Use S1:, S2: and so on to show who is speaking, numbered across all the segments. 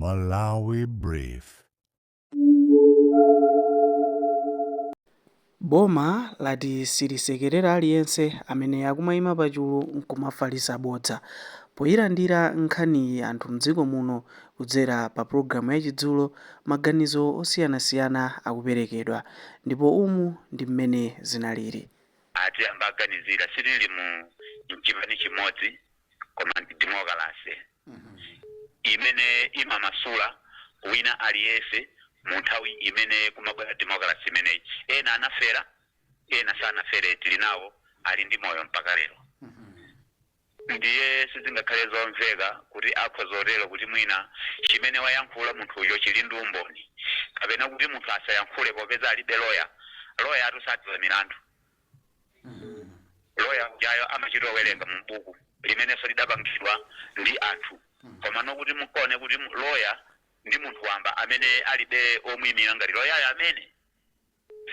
S1: Malawi Brief.
S2: Boma lati silisekerera aliyense amene akumayima pachulu nkumafalitsa bodza. Poyilandira nkhaniyi anthu mdziko muno kudzera pa pulogalamu ya Chidzulo maganizo osiyanasiyana akuperekedwa ndipo umu ndi mmene zinaliri.
S3: Atiyamba aganizira, sitili mu mchipani chimodzi, koma ndi demokalase imene imamasula wina aliyense. Mu nthawi imene kumabwera demokalase imeneyi, ena anafera, ena sanafere, tili nawo, ali ndi moyo mpaka lero. Ndiye sizingakhale zomveka kuti akhoza otero kuti mwina chimene wayankhula munthuyo chili ndi umboni, kapena kuti munthu asayankhule popeza alibe loya. Loya atusadziwa milandu, loya ujayo amachita owerenga mu buku limenenso lidapangidwa ndi anthu. Koma nokuti mukone kuti loya ndi munthu wamba amene alibe omuyimira ngati loyayo amene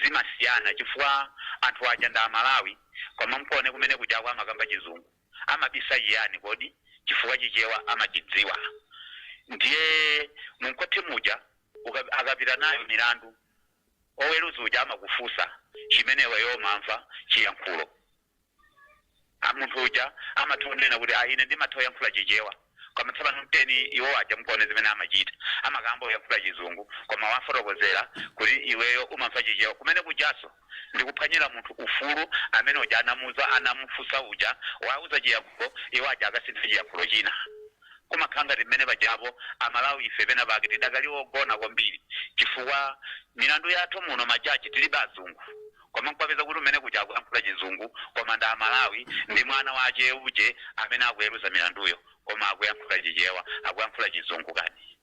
S3: zimasiyana, chifukwa anthu aja ndi Amalawi, koma mkone kumene kujako amakamba Chizungu, amabisa chiyani kodi? Chifukwa Chichewa amachidziwa. Ndiye munkhoti muja akapita nayo milandu, oweruza uja amakufunsa chimene iweyo umamva chiyankhulo. A munthu uja amatha kunena kuti, "Ah, ine ndimatha kuyankhula Chichewa." Koma tsopano mteni iwo aja mkuone zimene amachita, amakamba kuyankhula Chizungu, koma wafotokozera kuti iweyo umamva Chichewa. Kumene kujaso ndikuphwanyira munthu ufulu amene uja anamuza, anamufunsa uja, wauza chiyankhulo, iwo aja akasintha chiyankhulo china. Kumakhala ngati mmene pajapo Amalawi ife pena pake tidakali ogona kwambiri, chifukwa milandu yathu muno majaji tilibe azungu, koma nkwapeza kuti umene kuja akuyankhula Chizungu, koma ndi Amalawi, ndi mwana wache uje amene akuweruza milanduyo, koma akuyankhula Chichewa, akuyankhula Chizungu kani.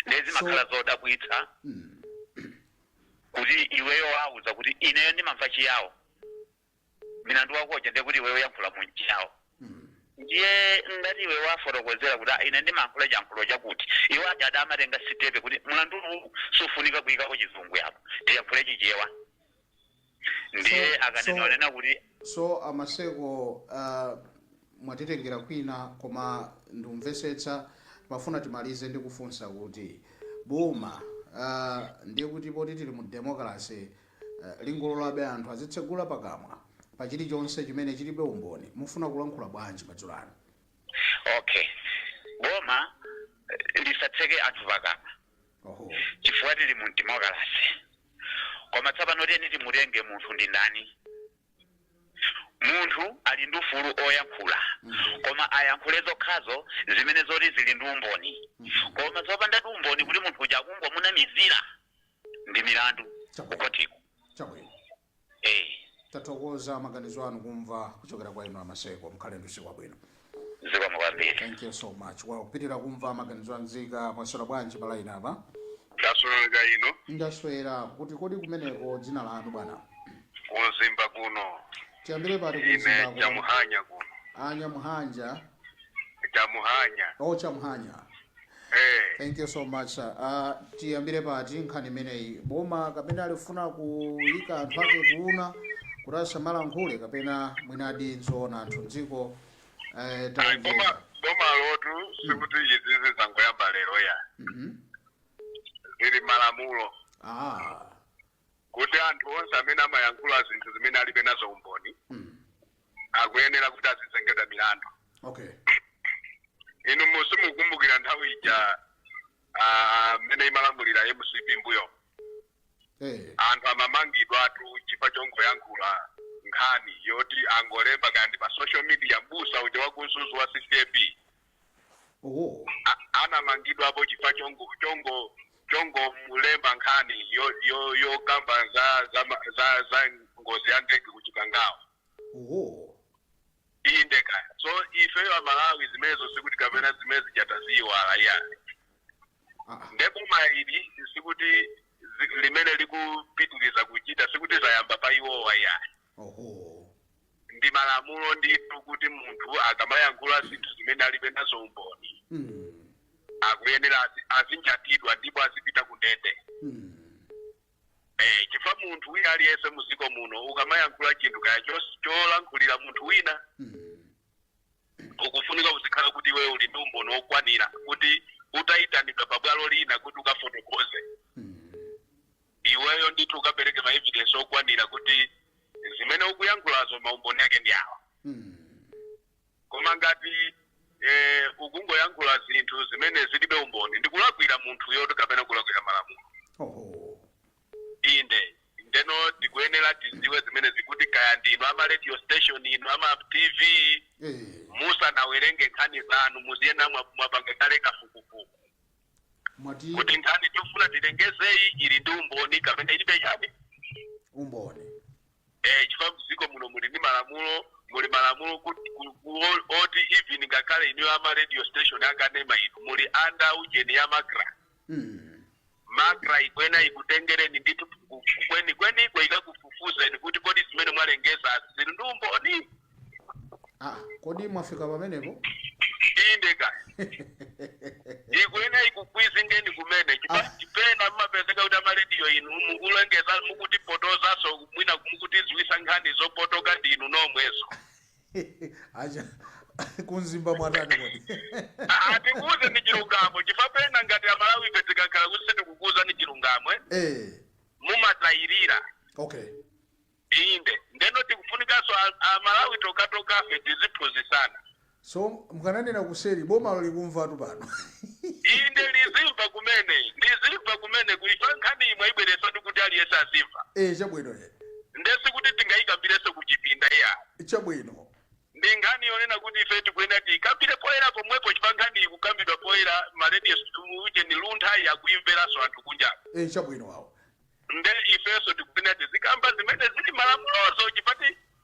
S3: Ndiye zimakhala zodabwitsa kuti iweyo wauza kuti ineyo ndimamva Chiyawo, milandu wakoja ndiye kuti iweyo uyankhula mu Chiyawo. Ndiye ngati iwe wafotokozera kuti, "Ah, ine ndimayankhula chiyankhulo chakuti," iwo aja adamatenga step kuti mlandu uwu sufunika kuyikako Chizungu yapo, tiyankhule Chichewa. Ndiye akanena wanena kuti
S4: So amaseko, mwatitengera kwina, koma ndimvetsetsa. Mafuna timalize ndi kufunsa kuti boma, ndiye kuti poti tili mu democracy, lingololabe anthu azitsegula pakamwa pa chilichonse chimene chilibe umboni? Mufuna kulankhula bwanji madzulo ano?
S3: Okay, boma lisatseke anthu pakamwa, chifukwa tili mu democracy. Koma tsopano tiyeni timutenge munthu ndi ndani. Munthu ali ndi ufulu oyankhula, koma ayankhule zokhazo zimene zoti zili ndi umboni. Koma zopanda ndi umboni, kuti munthu uja akungomunamizira, ndi milandu kukhotiko.
S4: Chabwino.
S3: Eh.
S4: Tathokoza maganizo anu kumva kuchokera kwa inu amaseko. Mukhale ndi usiku wabwino.
S3: Zikomo kwambiri.
S4: Thank you so much. Well, kupitira kumva maganizo anzika. Mwaswera bwanji pa line apa?
S5: Ndaswera ino.
S4: Ndaswera. Kuti kodi kumeneko, dzina lanu, bwana?
S5: Kumzimba kuno.
S4: Tiyambire pati?
S5: Ine
S4: Kumzimbako?
S5: Chamuhanya kuno.
S4: Anyamuhanja?
S5: Chamuhanya.
S4: Oh, Chamuhanya.
S5: Eh.
S4: Thank you so much, sir. Tiyambire pati nkhani imeneyi? Boma kapena alifuna kuyika anthu ake kuuna kuti asamalankhule, kapena mwinadi nzoona anthu mdziko
S5: Ayi,
S4: tayimveka?
S5: Boma lotu sikuti izizi zangoyamba lero ya. Zili malamulo kuti anthu onse amene amayankhula zinthu zimene alibe nazo umboni akuyenera kuti azizengedwa milandu. Inu musimukumbukira nthawi ija mmene imalamulira MCP mbuyo, anthu amamangidwatu chifukwa chongoyankhula nkhani yoti angolemba kaya ndi pa social media. Mbusa uja wakuzuzu wa CCAP anamangidwapo chifukwa chongomulemba nkhani yokamba za ngozi ya ndege kuchikangawa. Inde kaya. So ifeyo Amalawi zimenezo sikuti kapena zimene zijataziyiwala iya. Nde boma ili sikuti limene likupitiriza kuchita, sikuti zayamba pa iwowa iya. Ndi malamulo ndithu kuti munthu akamayankhula zinthu zimene alibe nazo umboni akuyenera azinjatidwa ndipo azipita ku ndende. Chifukwa munthu wina aliyense muziko muno ukamayankhula chinthu kaya cholankhulira munthu wina, ukufunika uzikhala kuti iwe uli ndi umboni wokwanira kuti Utayitanidwa pabwalo lina kuti ukafotokoze, iweyo ndithu ukapereke ma evidence okwanira kuti zimene ukuyankhulazo maumboni ake ndi awa. Koma ngati ukungoyankhula zinthu zimene zilibe umboni, ndikulakwira munthuyo kapena kulakwira malamulo. Inde, ndeno tikuyenera tiziwe zimene zikuti kaya ndinu ama radio station, inu ama TV, musanawerenge nkhani zanu muziyena mwapanga kale kafukufuku
S4: Mwati
S5: kuti nkhani tifuna tilengezeyi ili ndi umboni kapena ilibe chani?
S4: Umboni.
S5: Chifukwa mdziko muno muli ndi malamulo, muli malamulo kuti oti even ngakhale inuyo ama radio station akanema inu muli under ujeni ya MACRA. MACRA ikwena ikutengereni ndithu kweni kweniko, ikakufufuzeni kuti kodi zimene mwalengeza zili ndi umboni?
S4: Ah, kodi mwafika pamenepo?
S5: Inde ka, ikuena ikukwizingeni kumene. Chipena mmapezeka kuti amarediyo inu mukulengeza, mukutipotozaso, mwina mukutiziwisa nkhani zopotoka ndinu nomweso.
S4: Acha kumzimba mwatani kodi?
S5: Atikuuze ni chilungamo, chifukwa pena ngati Amalawi ife tikakhala kuti sitikukuuza ni chilungamo, mumatayirira. Inde, ndeno tikufunikanso Amalawi tokatokafe tiziphunzisana.
S4: So mukananena kuseri, bomalo likumvatu pano.
S5: Inde, lizimva kumene, lizimva kumene kuifa nkhani imwe ibweresatu kuti aliyense azimva.
S4: Chabwino ye.
S5: Ndesi kuti tingayikambireso kuchipinda iya. Ndi nkhani yonena kuti ife tikuyenera tiyikambire poyera pomwepo, chifukwa nkhani ikukambidwa poyera, marediyo uje ni Luntha yakuimveranso anthu kunjako.
S4: Chabwino awo.
S5: Nde ifenso tikuyenera tizikamba zimene zili malamulozo, chifukwa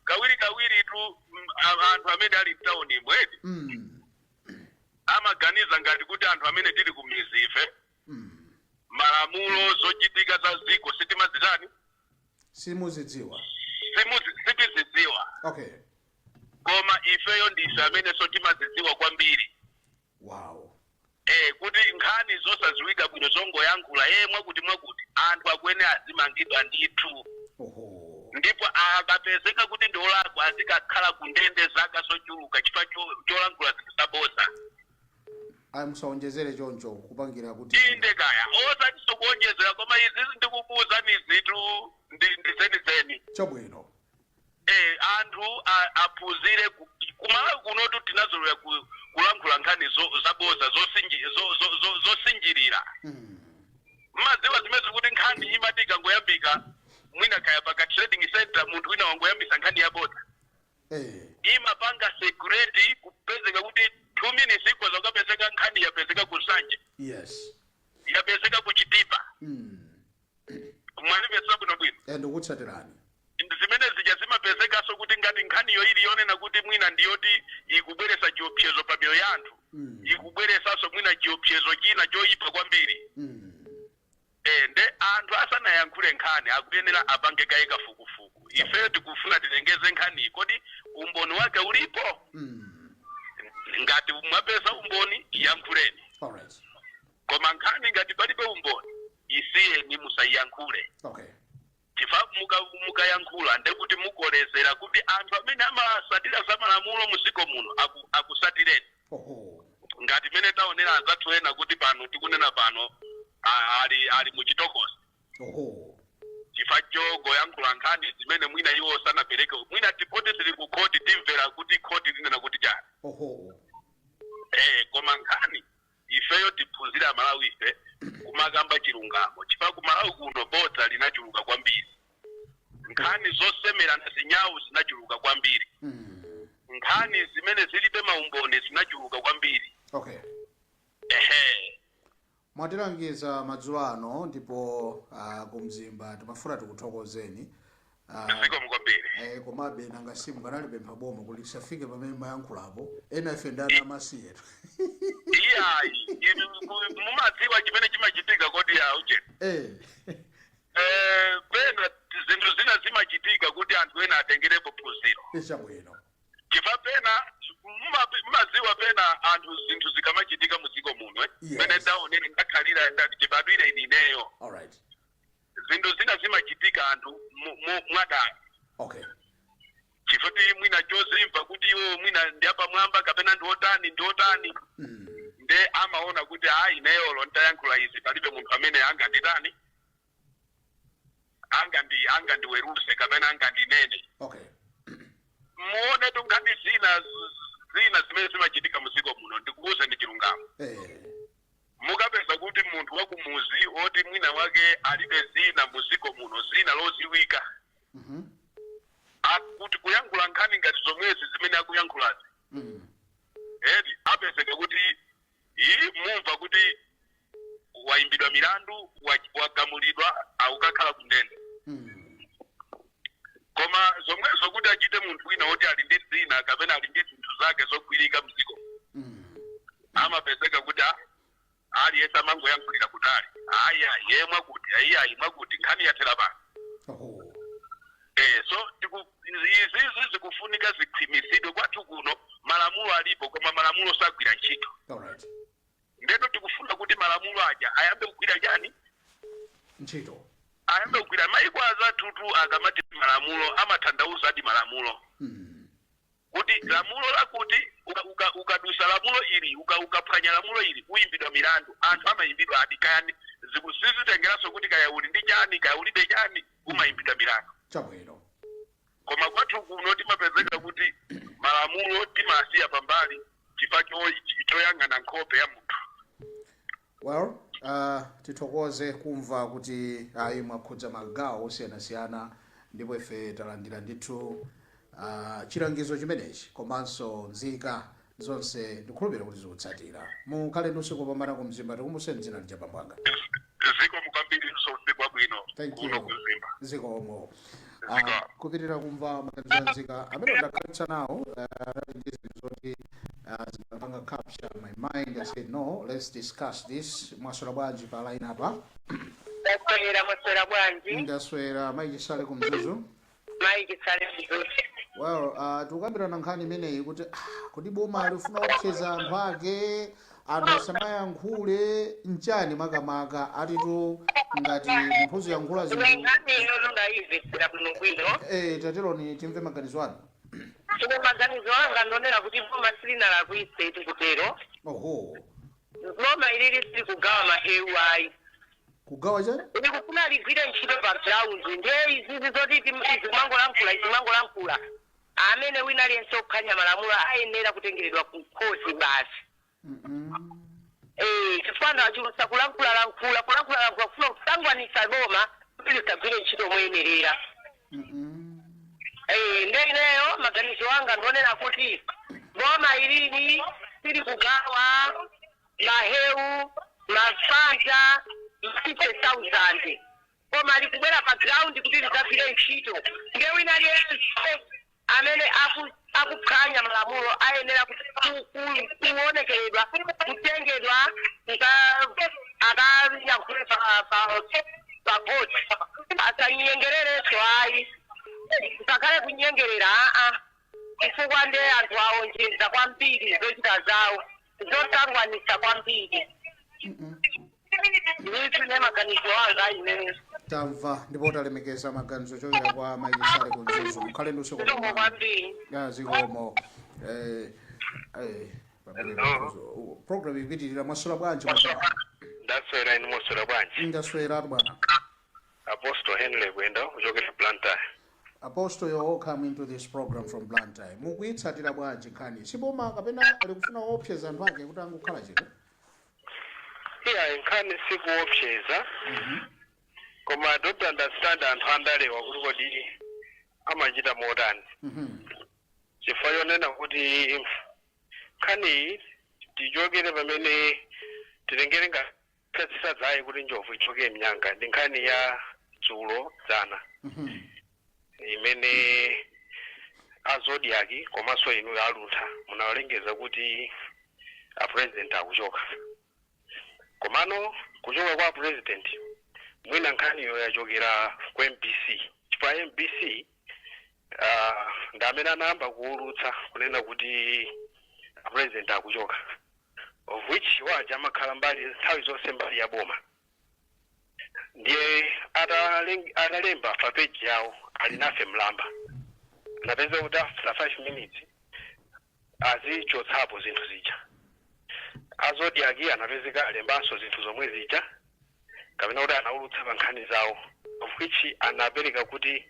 S5: kawiri kawiri tu anthu amene ali mtawuni imwedi amaganiza ngati kuti anthu amene tili ku mizi ife malamulo, zochitika za ziko sitimazitani?
S4: Simuzidziwa.
S5: Sitizidziwa. Koma ifeyo ndife amenenso timazidziwa kwambiri. Kuti nkhani zosaziwika bwino zongoyankhula mwakuti mwakuti, anthu akwene azimangidwa ndithu. Ndipo akapezeka kuti ndi olakwa azikakhala ku ndende zaka zochuluka chifukwa cholankhula zinthu zaboza.
S4: Ayi, musaonjezere choncho kupangira kuti
S5: Inde kaya, osati kuonjezera, koma izizi ndikukuwuzani zitu ndi zenizeni. Anthu aphunzire kumalawi kunotu tinazolowera kulankhula nkhani zaboza, zosinjirira. Mmadziwa zimene zikuti nkhani imati ikangoyambika mwina kaya paka trading center, munthu wina wangoyambisa nkhani yabodza, imapanga security kupezeka kuti 2 minutes ikhoza kukapezeka nkhani yapezeka ku Nsanje, yapezeka ku Chitipa. Mwanimvetsa bwinobwino?
S4: Ndikutsatirani.
S5: Zimene zija zimapezekanso kuti ngati nkhaniyo ili yonena kuti mwina ndiyoti ikubweresa chiopsezo pa miyoyo ya anthu, ikubweresanso mwina chiopsezo china choyipa kwambiri. Nde anthu asanayankhule nkhani akuyenera apange kaye kafukufuku. Ifeyo tikufuna tilengeze nkhaniyi, kodi umboni wake ulipo? Ngati mwapeza umboni, yankhuleni. Koma nkhani ngati palibe umboni, isiyeni, musayiyankhule. Chifukwa mukayankhula ndekuti mukolezera kuti anthu amene amasatira za malamulo muziko muno akusatireni. Ngati mene taonera anzathu ena kuti pano tikunena pano ali muchitokosi chifukwa chogoyankhula nkhani zimene mwina iwo sanapereke. Mwina tipoti zili ku khoti, timvera kuti khoti linena kuti chani. Koma nkhani ifeyo tiphunzire Amalawi ife kumakamba chilungamo, chifukwa ku Malawi kuno bodza linachuluka kwambiri, nkhani zosemerana zinyawu zinachuluka kwambiri, nkhani zimene zilibe maumboni zinachuluka kwambiri. Ehe.
S4: Mwatilangiza madzulo ano, ndipo kumzimba timafuna tikuthokozeni.
S5: Zikomo kwambiri.
S4: Komabe nanga simu kanalipempha boma kuti lisafike pamene mayankhulapo, ena ife ndani amasiyetu.
S5: Iyayi, inu mumadziwa chimene chimachitika kodi ya uje? Pena zinthu zina zimachitika kuti anthu ena atengerepo phunziro. Chifukwa pena mumadziwa pena anthu zinthu zikamachitika mudziko muno, mene ndaonera, ndakhalira, chibadwire ine ineyo, zinthu zina zimachitika anthu mwadala. Chifukwa mwina chozimva kuti iwo mwina ndi apamwamba kapena ndi otani ndi otani. Nde amaona kuti, ayi, ineyo ntayankhula izi, palibe munthu amene anganditani, angandiweruse kapena angandinene. Muone tunkhani zina zimene zimachitika mdziko muno. Ndikuuze ndi chilungamo, mukapeza kuti munthu wakumuzi woti mwina wake alibe zina muziko muno, zina loziwika, akuti kuyankhula nkhani ngati zomwezi zimene akuyankhulazi, eti, apezeka kuti iyi mumva kuti wayimbidwa milandu, wagamulidwa, akukakhala kundende. Koma zomwezo kuti achite munthu wina woti ali ndi dzina kapena ali ndi zinthu zake zogwirika mdziko, amapezeka kuti aliyense amangoyankhulira kutali, aya ye mwakuti, ayiyayi mwakuti, nkhani yathera pano. So izizi zikufunika zikhwimisidwe. Kwathu kuno malamulo alipo, koma malamulo sagwira ntchito. Ndeno tikufuna kuti malamulo aja ayambe kugwira chani?
S4: Ntchito.
S5: Ayambe kugwira. Maiko azathutu akamati malamulo, amatanthauza adi malamulo, kuti lamulo lakuti ukadusa lamulo ili, ukaphwanya lamulo ili, uyimbidwa milandu. Anthu amayimbidwa adi, kayani sizitengeranso kuti kaya uli ndi chani, kaya ulibe chani, umayimbidwa milandu. Koma kwathu kuno timapezeka kuti malamulo timasiya pambali chifukwa choyang'ana nkhope ya munthu.
S4: Well, tithokoze kumva kuti ayi, mwakhudza magawo osiyanasiyana, ndipo ife talandira ndithu chilangizo chimenechi, komanso nzika zonse ndikhulupirira kuti zikutsatira. Mukhale ndi usiku wopambana ku Mzimba. Tikumbuseni dzina lija, bambo anga.
S5: Zikomo kwambiri, nso usiku wabwino
S4: Thank
S5: kuno
S4: you.
S5: ku Mzimba.
S4: Zikomo.
S5: Zikomo.
S4: Kupitirira kumva maganizo a nzika amene ndakhalitsa nawo, anali ndi zinthu zoti zimapanga capture my mind. I said, "No, let's discuss this." Mwaswera bwanji pa line apa?
S6: Ndaswera. Mwaswera bwanji?
S4: Ndaswera. Mayi Chisale ku Mzuzu.
S6: Mayi Chisale, Mzuzu.
S4: Well, tikukambirana nkhani imeneyi kuti kodi boma lifuna kuopseza anthu ake, anthu asamayankhule, nchani makamaka? Atitu ngati munthu uziyankhula
S6: Ine
S4: zinthu.
S6: nkhani ino ndayimvetsera bwinobwino.
S4: Tateroni, timve maganizo anu.
S6: Ine maganizo anga ndonera kuti boma silinalakwitse, tikutero. Boma ilili sili kugawa mahewu ayi.
S4: Kugawa chani?
S6: Likufuna ligwire ntchito pa ground. Ndiye izizi zoti izimangolankhula, izimangolankhula, amene wina aliyense ophwanya malamulo ayenera kutengeredwa ku khosi basi. Chifukwa achulutsa kulankhula-lankhula, kulankhula-lankhula, kufuna kusangwanitsa boma kuti lisagwire ntchito moyenerera. Nde ineyo maganizo anga ndionera kuti boma ilili sili kugawa mahewu, mafanta, 50,000, koma likubwera pa ground kuti lidzagwire ntchito. Nde wina aliyense amene akuphwanya malamulo ayenera kuonekeredwa, kutengedwa, akayankhule pa court. Asanyengererenso ayi, ngakhale kunyengerera aa, chifukwa nde anthu awonjeza kwambiri zochita zawo zotangwanitsa kwambiri. Ndithu ne maganizo anga imeneyo.
S4: Tamva ndipo talemekeza maganizo ochokera kwa Mayi Chisale ku Mzuzu. Mukhale ndi usiku
S6: Zikomo
S4: wopambana.
S6: kwambiri.
S4: Ya, zikomo. Pamene program ikupitirira. Mwaswera bwanji, mwaswera?
S7: Ndaswera, inu mwaswera bwanji?
S4: Ndaswera bwana.
S7: Apostle Henry Kwenda kuchokera Blantyre.
S4: Apostle, you're welcome into this program from Blantyre. Mukuyitsatira bwanji nkhani? Siboma kapena likufuna kuopseza anthu ake kuti angokhala chete?
S7: Iya, nkhani sikuopseza, koma I don't understand anthu andalewa kuti kodi amachita motani, chifukwa chonena kuti nkhaniyi tichokere pamene titengere ngatisadzaye kuti njovu ichoke mnyanga, ndi nkhani ya dzulo dzana imene a Zodiak komanso inu aluntha munalengeza kuti a president akuchoka. Komano kuchoka kwa president, mwina nkhaniyo yachokera ku MBC, chifukwa MBC ndi amene anayamba kuwulutsa kunena kuti a president akuchoka, of which waja amakhala mbali nthawi zonse mbali ya boma. Ndiye atalemba pa page yawo ali nafe mlamba, anapeza kuti after 5 minutes azichotsapo zinthu zija. A Zodiak anapezeka alembanso zinthu zomwe zija, kapena kuti anaulutsa pa nkhani zawo, of which anapereka kuti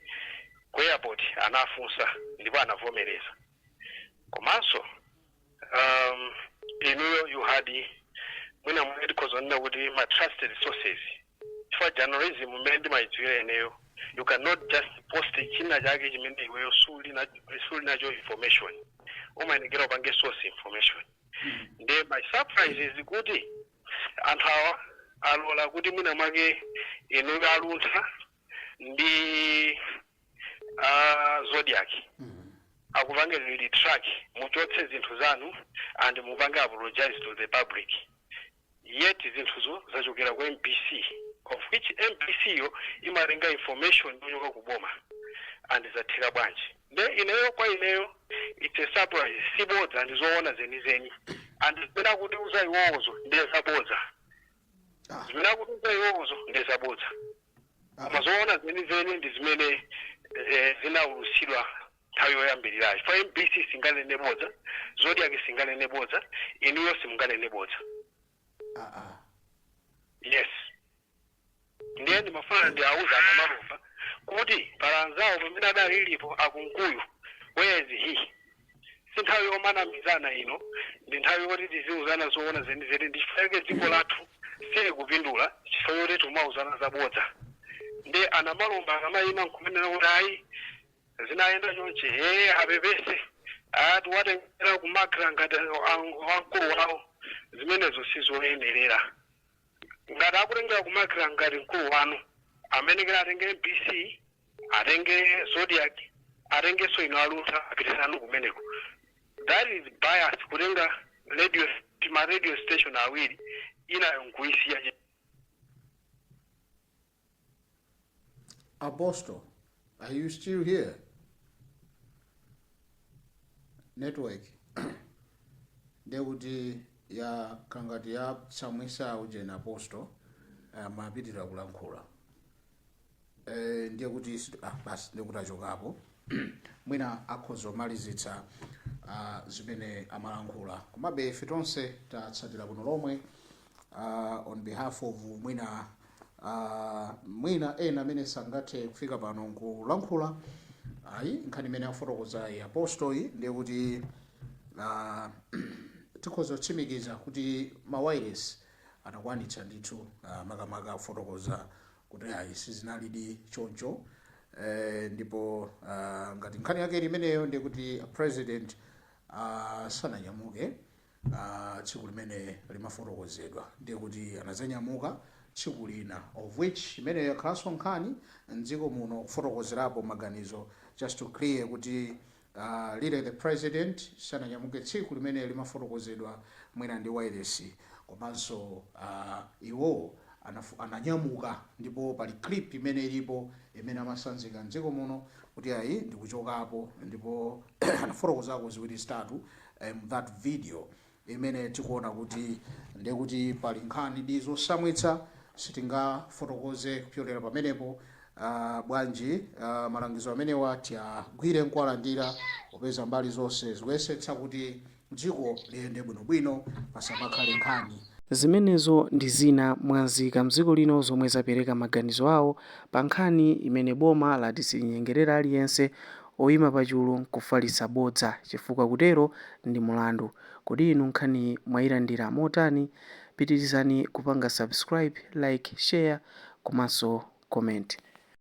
S7: ku airport anafunsa ndipo anavomereza. Komanso inuyo you had, mwina mwene tikhoza kunena kuti, ma trusted sources, chifukwa journalism mmene ndimayidziwira ineyo, you cannot just post china chake chimene iweyo suli nacho information. Umayenekera upange source information. Ndiye my surprise is kuti anthu awa alola kuti mwina mwake inuyo aluntha ndi Zodiak akupange retract, muchotse zinthu zanu and mupange apologize to the public, yet zinthuzo zachokera ku MBC, of which MBC yo imatenga information yochoka kuboma. And zatheka bwanji? Nde ineyo, kwa ineyo it's a surprise. Sibodza, ndizoona zenizeni, and zimene akutiuza iwowozo ndiye zabodza. Zimene akutiuza iwowozo ndiye zabodza, koma zoona zenizeni ndi zimene zinaulutsidwa nthawi yoyambirirayo. Fa MBC singanene bodza, Zodiak singanene bodza, inuyo simunganene bodza. Yes, ndiye ndimafuna ndiauza anamalomba kuti pala anzawo pamene adalilipo akunkuyu, where is he? Si nthawi yomanamizana ino, ndi nthawi yoti tiziuzana zoona zenizeni. Ndi chifukwa chake dziko lathu silikupindula, chifukwa choti timauzana zabodza. Ndi anamalomba akamayima nkumenera kuti ayi, zinayenda chonchi, he apepese, ati watengera kumakra ngati wamkulu wawo, zimenezo sizoyenerera. Ngati akutengera kumakra ngati mkulu wanu, amenekera atenge MBC, atenge Zodiak, atengenso ino aluntha, apitisanu kumeneko. That is bias, kutenga radio, ma radio station awiri, inayo nkuisiya.
S4: Apostle, are you still here? Network ndekuti ya kangati ya tsamwisa ujeni. Apostle amapitira kulankhula, ndiye kuti basi, ndiye kuti achokapo. Mwina akhoza kumalizitsa zimene amalankhula. Komabe ife tonse tatsatira bwino lomwe, on behalf of mwina ena amene sangathe kufika pano nkulankhula. Ayi, nkhani imene afotokozayi apostoli, ndiye kuti tikhoza kutsimikiza kuti ma wireless anakwanitsa ndithu, makamaka kufotokoza kuti ayi, sizinalidi choncho. Ndipo ngati nkhani yake ili imeneyo, ndiye kuti president sananyamuke tsiku limene limafotokozedwa, ndiye kuti anadzanyamuka tsiku lina, of which imeneyo yakhalanso nkhani mdziko muno, kufotokozerapo maganizo, just to clear kuti really the president sananyamuke tsiku limene limafotokozedwa mwina ndi wireless. Komanso iwo ananyamuka, ndipo pali clip imene ilipo imene amasanzika mdziko muno kuti ayi, ndikuchokapo, ndipo anafotokozako ziwiri zitatu that video imene tikuona kuti ndekuti pali nkhani ndi zosamwitsa, sitingafotokoze kupyolera pamenepo. Bwanji malangizo amenewa tiyagwire nkuwalandira, popeza mbali zonse zikuyesetsa kuti dziko liyende bwinobwino, pasamakhale nkhani.
S2: Zimenezo ndi zina mwa nzika mdziko lino zomwe zapereka maganizo awo pa nkhani imene boma lati silinyengerera aliyense oyima pachulu nkufalitsa bodza, chifukwa kutero ndi mulandu. Kodi inu nkhani mwayilandira motani? Pitirizani kupanga subscribe, like, share komanso comment.